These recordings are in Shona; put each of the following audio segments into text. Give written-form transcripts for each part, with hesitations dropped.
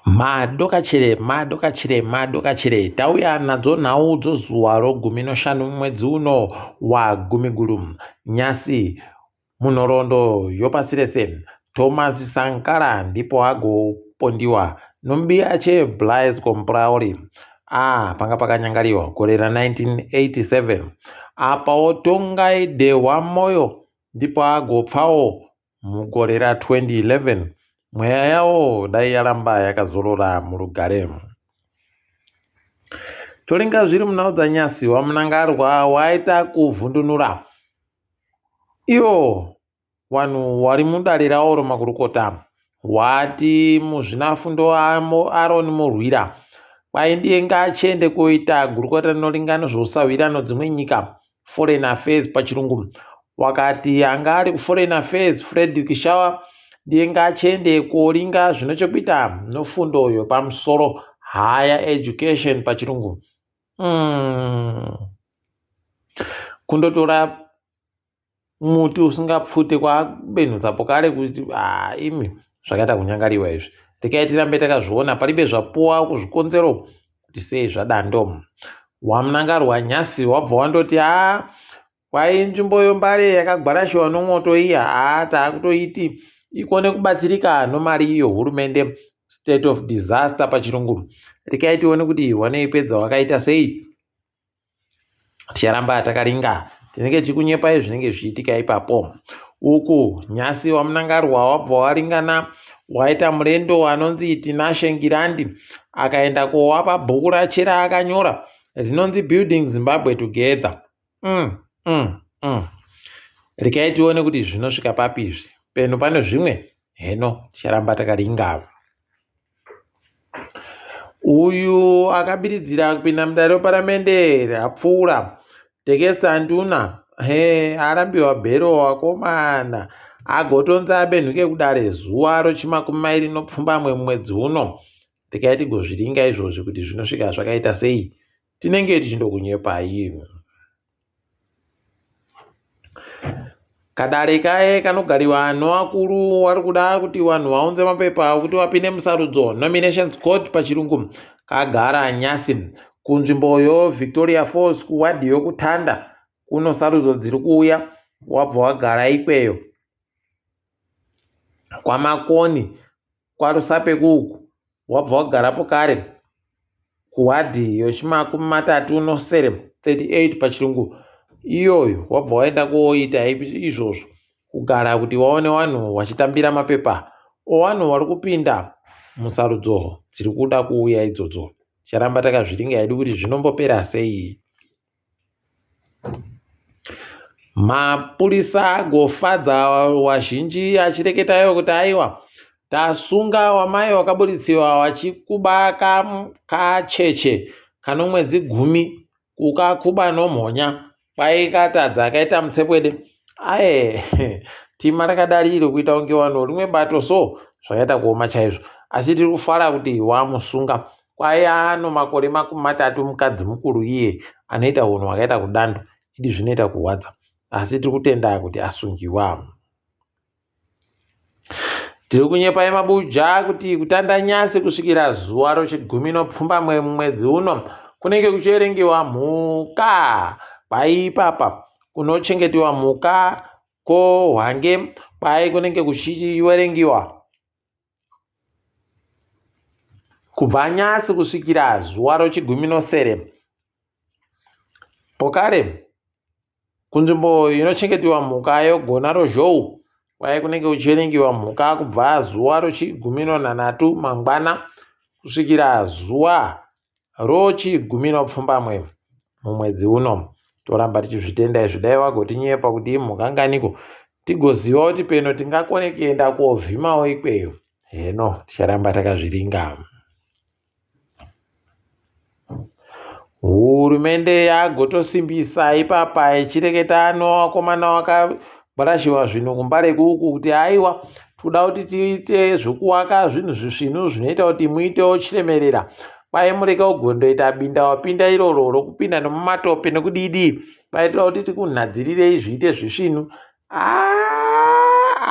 Madokachire, madokachire, madokachire, tauya nadzo nhau dzozuva rogumi noshanu mwedzi uno waGumiguru. Nyasi munhoroondo yopasi rese, Thomas Sankara ndipo agopondiwa nomubiyache Blaise Compaoré. Ah, panga pakanyangariwa gore ra1987. Apawo Tongai Dehwa Moyo ndipo agopfawo Mugore ra 2011, mweya yawo dai yaramba yakazorora murugare. Toringa zviri munhau dzanyasi waMnangarwa waita kuvhundunura ivo vanhu wari mudare rawo romakurukota wati muzvinafundo Aaron Murwira kwai ndiye ngaachiende koita gurukota rinoringa nezvousahwira nodzimwe nyika Foreign Affairs pachirungu wakati anga ari kuForeign Affairs Frederick Shawa ndiye ngaachiende koringa zvino chekuita nofundo yopamusoro higher education pachirungu mm. Kundotora muti usingapfute kwabenhudzapo kare kuti ah, imi zvakaita kunyangariwa izvi rekai tirambe takazviona paribe zvapuwa kuzvikonzero kuti sei zvadando wamnangarwa nyasi wabva wandoti haa kwai nzvimbo yombare yakagwarashiwa nomwoto iya haa taakutoiti ikone kubatsirika nomari iyo hurumende state of disaster pachirungu rekai tione kuti wanoipedza wakaita sei ticharamba takaringa tinenge tichikunyepai zvinenge zvichiitika ipapo uku nyasi wamunangarwa wabva waringana waita murendo anonzi Tinashe Ngirandi akaenda kowapa bhuku rache raakanyora rinonzi Building Zimbabwe Together mm, mm, mm. Rekai tione kuti zvinosvika papi izvi peno pane zvimwe heno ticharamba takaringa Uyu akabiridzira kupinda mudare reparamende apfuura Tekesta Nduna he arambiwa bhero akomana agotonzi abenhuke kudare zuva rochimakumi mairi nopfumbamwe mumwedzi uno rekai tigozviringa izvozvi kuti zvinosvika zvakaita sei tinenge tichindokunyepai Kadare kaye kanogariwa nevakuru vari kuda kuti vanhu vaunze mapepa ekuti vapinde musarudzo nominations court pachirungu kagara nyasi kunzvimbo yoVictoria Falls kuwadhi yokutanda kuno sarudzo dziri kuuya wabva wagara ikweyo kwaMakoni kwaRusape uku wabva wagarapo kare kuwadhi yochimakumi matatu nosere 38 pachirungu iyoyo wabva waenda kooita izvozvo kugara kuti waone vanhu vachitambira mapepa ovanhu vari kupinda musarudzo dziri kuda kuuya idzodzo ticharamba takazviringa hedu kuti zvinombopera sei Mapurisa agofadza wazhinji achireketa iwo kuti aiwa tasunga wamai wakabuditsiwa wachikuba kacheche kanomwedzi gumi kukakuba nomhonya kwaikatadza akaita mutsepwede aye tima rakadari iro kuita kunge vanhu rimwe bato so zvakaita kuoma chaizvo asi tiri kufara kuti wamusunga Kwai ano makore 30 mukadzi mukuru iye anoita hunhu hwakaita kudando idi zvinoita kurwadza asi tiri kutenda kuti asungiwa. Tiri kunyepai mabuja kuti kutanda nyasi kusvikira zuva rochigumi nopfumbamwe mumwedzi uno kunenge kuchiverengewa mhuka kwai ipapa kunochengetiwa mhuka ko hwange kwai kunenge kuchiverengiwa Kubva nyasi kusvikira zuva rochigumi nosere. Pokare kunzvimbo inochengetiwa mhuka yegona rozhou kwaye kunenge kuchiverengiwa mhuka kubva zuva rochigumi nonhanhatu mangwana kusvikira zuva rochigumi nopfumbamwe mumwedzi uno. Toramba tichizvitenda izvi dai wagotinyepa kuti imhuka nganiko tigoziva kuti peno tingakone kuenda kovhimawo ikweyo. Heno ticharamba takazviringa. Hurumende yagotosimbisa ipapa ichireketa nevakomana wakagwarashiwa zvinhu kumbare kuku kuti aiwa toda kuti tiite zvekuwaka zvinhu zvisvinu zvinoita kuti muitewo chiremerera kwai mureke kugondoita binda wapinda iroro rokupinda nemumatope nekudidii kwai toda kuti tikunhadzirirei zviite zvisvinu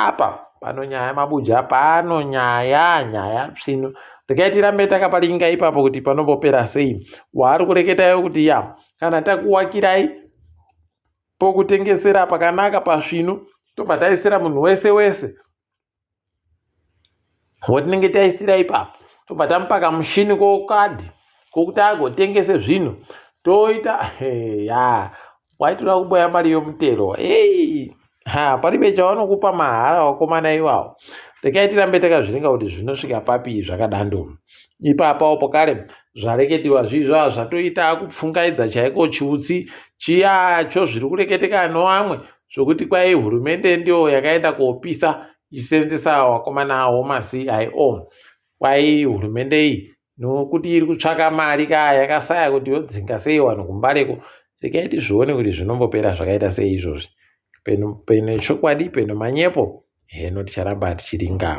apa pano nyaya mabuja pano nyaya nyaya tsvinu Regai tirambe takaparinga ipapo kuti panombopera sei. Waari kureketayo kuti ya kana takuwakirai pokutengesera pakanaka pasvinu tobva taisira munhu wese wese watinenge taisira ipapo tobva tamupa kamushini kokadhi kokuti agotengese zvinhu toita ya waitoda kuboya mari yomutero ei ha paribe chavanokupa mahara vakomana iwawo rekai tirambe takazviringa kuti zvinosvika papi zvakadando ipapawo pokare zvareketiwa zvizva zvatoita kupfungaidza chaiko chiutsi chiyacho zviri kureketeka noamwe zvokuti kwai hurumende ndiyo yakaenda kopisa ichisenzesa wakomana womaCIO kwai hurumende iyi nokuti iri kutsvaka mari ka yakasaya kuti yodzinga sei vanhu kumbareko regai tizvione kuti zvinombopera zvakaita sei izvozvi peno peno chokwadi peno manyepo heno ticharamba tichiringa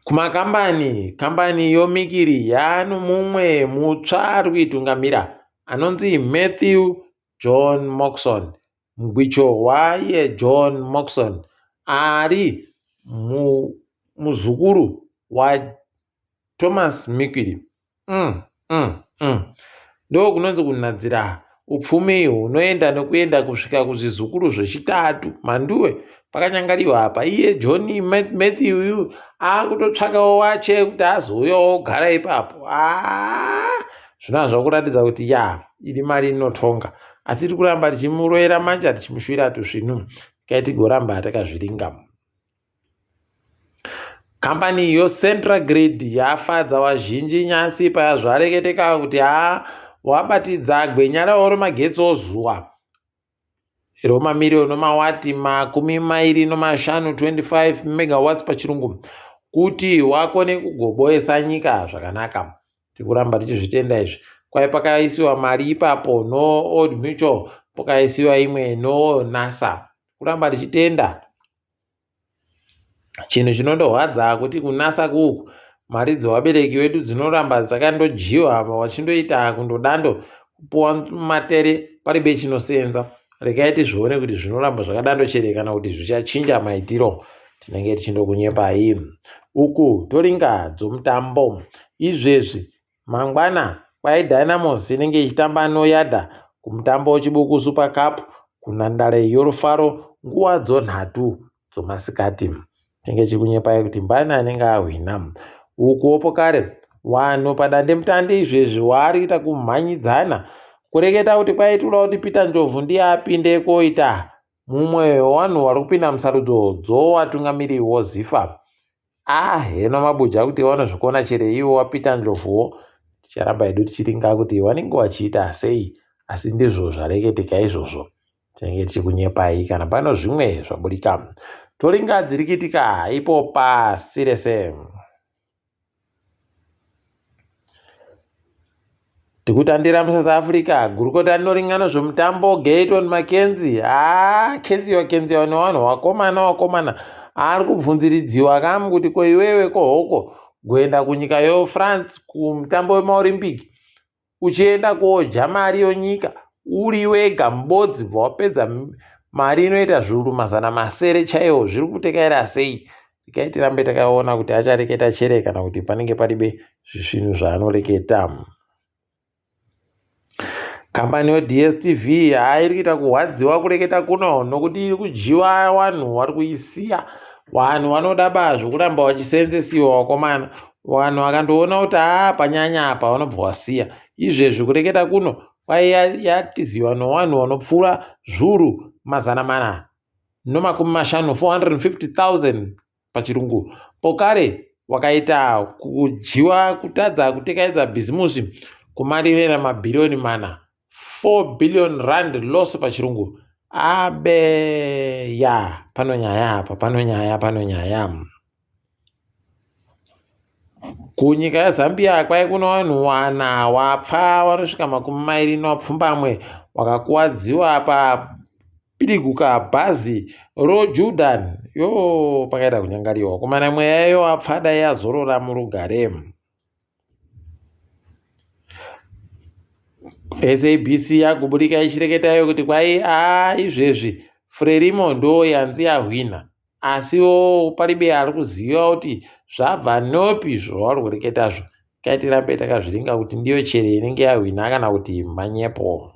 kumakambani kambani yomikiri yaano mumwe mutsva ari kuitungamira anonzi Matthew John Moxon Mugwicho waiye John Moxon ari muzukuru waThomas Mukiri. Mm, mm, mm. Ndokunonzi kunhadzira upfumi hunoenda nekuenda kusvika kuzvizukuru zvechitatu. Mhanduwe pakanyangariwa apa. Iye John Matthew uyu akutotsvakawo wache kuti azouyawo ogara ipapo. Ah, zvinova zvakuratidza kuti ya iri mari inotonga asi tiri kuramba tichimuroyera manja tichimushuwira tusvinu kai tigoramba takazviringa kambani yocentral grid yafadza vazhinji nyasi payazvareketeka kuti haa wabatidza gwenya ravo remagetsi ozuwa romamiriyoni omawati 25 25 megawatts pachirungu kuti wakone kugoboesa nyika zvakanaka tikuramba tichizvitenda izvi kwai pakaisiwa mari ipapo no Old Mutual pokaisiwa imwe no NASA kuramba tichitenda chinhu chinondorwadza kuti kuNASA kuku mari dzevabereki vedu dzinoramba dzakandodyiwa apa vachindoita kundodando kupuwa matere paribe chinosenza regai tizvione kuti zvinoramba zvakadando chere kana kuti zvichachinja maitiro tinenge tichindokunyepai uku toringa dzomutambo izvezvi mangwana kwai Dynamos inenge ichitamba noYadah kumutambo weChibuku Super Cup kunhandare yorufaro nguva dzonhatu dzomasikati tinenge chikunyepai kuti mbani anenge ahwina ukuwo pokare vanhu padandemutande izvezvi waari kuita kumhanyidzana kureketa kuti kwaitoda kuti Peter Ndlovu ndiye apinde koita mumwe wevanhu vari kupinda musarudzo dzowatungamiri woZIFA ah heno mabuja kuti vanozvikona chere ivo waPeter Ndlovuwo ticharamba hedu tichiringa kuti vanenge vachiita sei asi ndizvo zvareketeka izvozvo tinenge tichikunyepai kana pano zvimwe zvaburika toringa dziri kuitika ipo pasi rese tikutandira muSouth Africa gurukota rinoringana zvemutambo Gayton McKenzie haa kenziwa kenziwa nevanhu vakomana vakomana ari kubvunziridziwa kamu kuti ko iwewe kohoko kuenda kunyika yoFrance kumutambo wemaOlympic uchienda kodya mari yonyika uri wega mubodzi bva wapedza mari inoita zviuru 600 chaiwo zviri kutekaira sei regai tirambe takaona kuti achareketa chere kana kuti panenge paribe zvisvinhu zvaanoreketa kambani yoDStv haa iri kuita kurwadziwa kureketa kuno nokuti iri kudyiwa vanhu vari kuisiya vanhu vanoda ba zvokuramba vachisenzesiwa vakomana vanhu vakandoona kuti haa panyanya apa vanobva vasiya izvezvi kureketa kuno kwai yatiziwa nevanhu vanopfuura zviuru 450 450 000 pachirungu pokare wakaita kudyiwa kutadza kutekaidza bhizimusi kumaririra mabhiriyoni 4 4 billion rand loss pachirungu abe ya pano nyaya apa pano nyaya pano nyaya kunyika yeZambia kwai kuno vanhu wana wapfa vanosvika 28 wakakuwadziwa papiriguka bhazi roJordan yo pakaita kunyangariwa kumana mweya iyo wapfa dai yazorora murugare SABC yakuburika ichireketayo kuti kwai aa izvezvi Frelimo ndo yanzi yahwina asiwo paribe ari kuziva kuti Zvabva nopi zvauri kureketazvo? Kai tirambe takazviringa kuti ndiyo chere inenge yahwina kana kuti manyepo.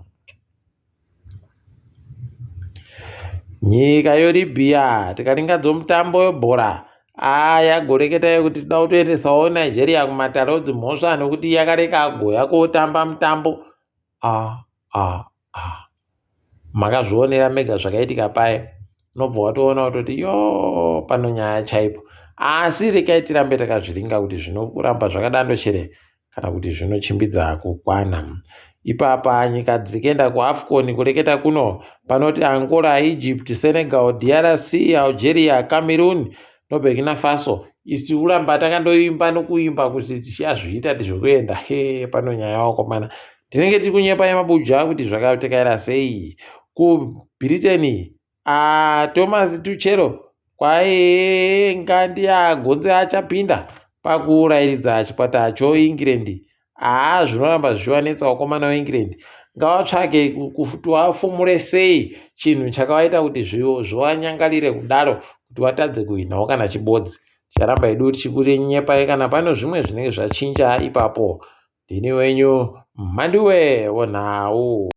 Nyika yoLibya tikaringa dzomutambo webhora aa yagoreketa yekuti toda kutoendesawo Nigeria kumatare odzimhosva nekuti yakareka agoya kotamba mutambo a a a makazvionera mega zvakaitika paye unobva watoona kutoti yo pano nyaya chaipo asi rekai tirambe takazviringa kuti zvinoramba zvakadando chere kana kuti zvinochimbidza kukwana. Ipapa nyika dziri kuenda kuAfcon kureketa kuno panoti Angola, Egypt, Senegal, DRC, Algeria, Cameroon noBurkina Faso. Isu tiri kuramba takandoimba nokuimba kuti tichazviita tizvokuenda. He, pano nyaya wakomana. Tinenge tiri kunyepa yemabuja kuti zvakatekaira sei. KuBritain Ah, Thomas Tuchel kwainga ndiye agonze achapinda pakurairidza chikwata choEngland. Haa zvinoramba zvichivanetsa vakomana veEngland. Ngavatsvake kuti vafumure sei chinhu chakavaita kuti zvivanyangarire kudaro kuti vatadze kuhwinawo kana chibodzi. Ticharamba hedu tichikunyepai kana pano zvimwe zvinenge zvachinja ipapo. Ndini wenyu Mhanduwe wenhau.